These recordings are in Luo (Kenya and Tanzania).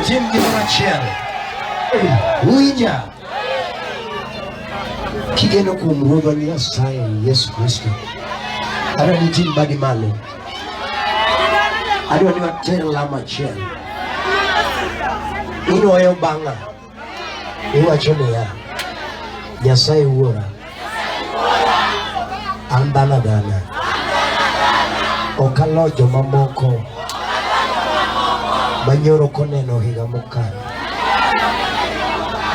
Tim gimoro achiel. Winja. Kigeno kuom Ruodhwa Nyasaye Yesu Kristo. Adwa ni iting' badi malo. Adwa ni water lamo achiel. Inuoyo bang'a. Iwacho niya, Nyasaye Wuora, an dhano dhana. Ok alo jomamoko manyoro koneno higa mokalo.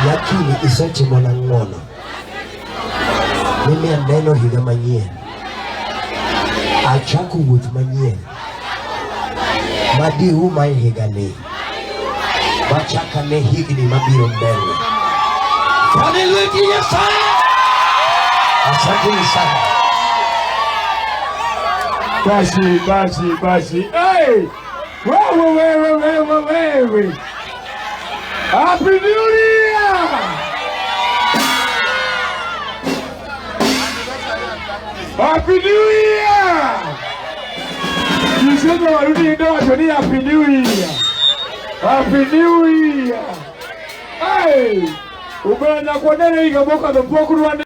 Lakini isetimona ng'wono mimiya neno higa manyien. Achako wuoth manyien madiuma e higani machaka ne higni mabiro mbele. Pane lweti Nyasaye. Asanteni sana. Basi, basi, basi. Hey! Wewe, wewe, wewe, wewe. Happy New Year! Happy New Year! Jisema warudi ndoa ni Happy New Year. Happy New Year. Hey! Umeanza kuonana higa mwaka mpokuru.